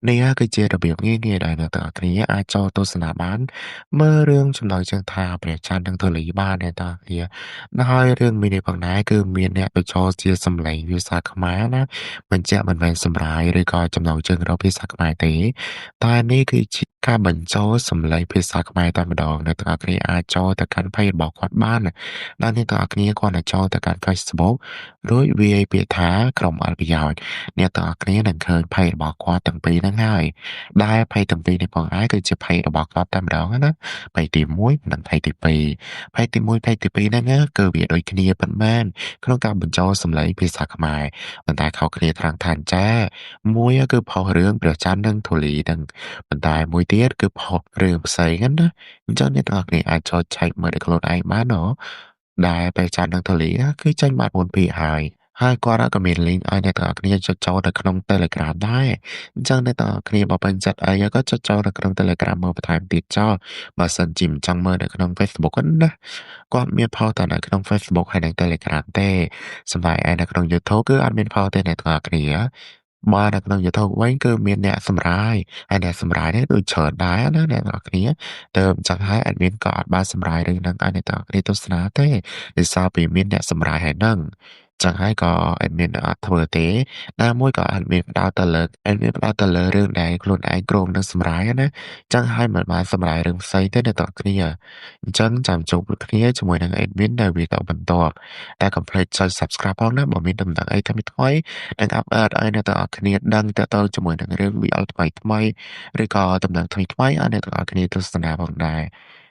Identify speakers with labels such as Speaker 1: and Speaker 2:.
Speaker 1: នេះគឺជារបៀបងាយៗដែលអ្នកទាំងអស់គ្នាអាចចូលទស្សនាបានមើលរឿងចំណងជើងថាព្រះច័ន្ទនិងធូលីបានអ្នកទាំងអស់គ្នាហើយរឿងមួយនេះផងដែរគឺមានអ្នកបញ្ចូលជាសំឡេងភាសាខ្មែរណាបញ្ជាក់មិនមែនសម្រាយឬក៏ចំណងជើងរកភាសាខ្មែរទេតែនេះគឺជាការបញ្ចូលសំឡេងភាសាខ្មែរតែម្ដងអ្នកទាំងអស់គ្នាអាចចូលទៅកាន់ page របស់គាត់បានដែលអ្នកទាំងអស់គ្នាគ្រាន់តែចូលទៅកាន់ Facebook រួចវាយពាក្យថាក្រុមអត្ថប្រយោជន៍អ្នកទាំងអស់គ្នានឹងឃើញ page របស់គាត់ទាំងពីរហ្នឹងហើយដែល page ទាំងពីរនេះផងដែរគឺជា page របស់គាត់តែម្ដងណា page ទី1និង page ទី2 page ទី1 page ទី2ហ្នឹងគឺវាដូចគ្នាប៉ុន្មានក្នុងការបញ្ចូលសំឡេងភាសាខ្មែរប៉ុន្តែខុសគ្នាត្រង់ថាអញ្ចាមួយគឺផុសរឿងព្រះច័ន្ទនិងធូលីហ្នឹងប៉ុន្តែមួយទៀតគឺផុសរឿងផ្សេងណាអញ្ចឹងអ្នកទាំងអស់គ្នាអាចចូលឆែកមើលដោយខ្លួនឯងបានណដែលព្រះច័ន្ទនិងធូលីគឺចេញបាន4ភាគហើយហើយគាត់ក៏មាន link ឲ្យអ្នកទាំងអស់គ្នាចុចចូលទៅក្នុង Telegram ដែរអញ្ចឹងអ្នកទាំងអស់គ្នាបើពេញចិត្តអីក៏ចុចចូលទៅក្នុង Telegram មើលបន្ថែមទៀតចោលបើសិនជាមិនចង់មើលនៅក្នុង Facebook ណាគាត់មានផុសតែនៅក្នុង Facebook ហើយនិង Telegram ទេសម្រាប់ឯនៅក្នុង YouTube គឺអត់មានផុសទេអ្នកទាំងអស់គ្នាបើនៅក្នុង YouTube វិញគឺមានអ្នកសម្រាយហើយអ្នកសម្រាយនេះដូចច្រើនដែរណាអ្នកទាំងអស់គ្នាទៅអញ្ចឹងហើយ admin ក៏អត់បានសម្រាយរឿងហ្នឹងឲ្យអ្នកទាំងអស់គ្នាទស្សនាទេដោយសារពីមានអ្នកសម្រាយហើយហ្នឹងចឹងហើយក៏ admin អត់ធ្វើទេណាមួយក៏ admin ផ្ដោតទៅលើ admin ផ្ដោតទៅលើរឿងដែលខ្លួនឯងគ្រោងនឹងសម្រាយណាចឹងហើយមិនបានសម្រាយរឿងផ្សេងទេអ្នកទាំងអស់គ្នាអញ្ចឹងចាំជួបគ្នាជាមួយនឹង admin នៅវីដេអូបន្ទាប់តែកុំភ្លេចចុច subscribe ផងណាបើមានដំណឹងអីថ្មីថ្មីនិង update ឲ្យអ្នកទាំងអស់គ្នាដឹងទាក់ទងជាមួយនឹងរឿង VL ថ្មីថ្មីឬក៏ដំណឹងថ្មីថ្មីឲ្យអ្នកទាំងអស់គ្នាទស្សនាផងដែរ។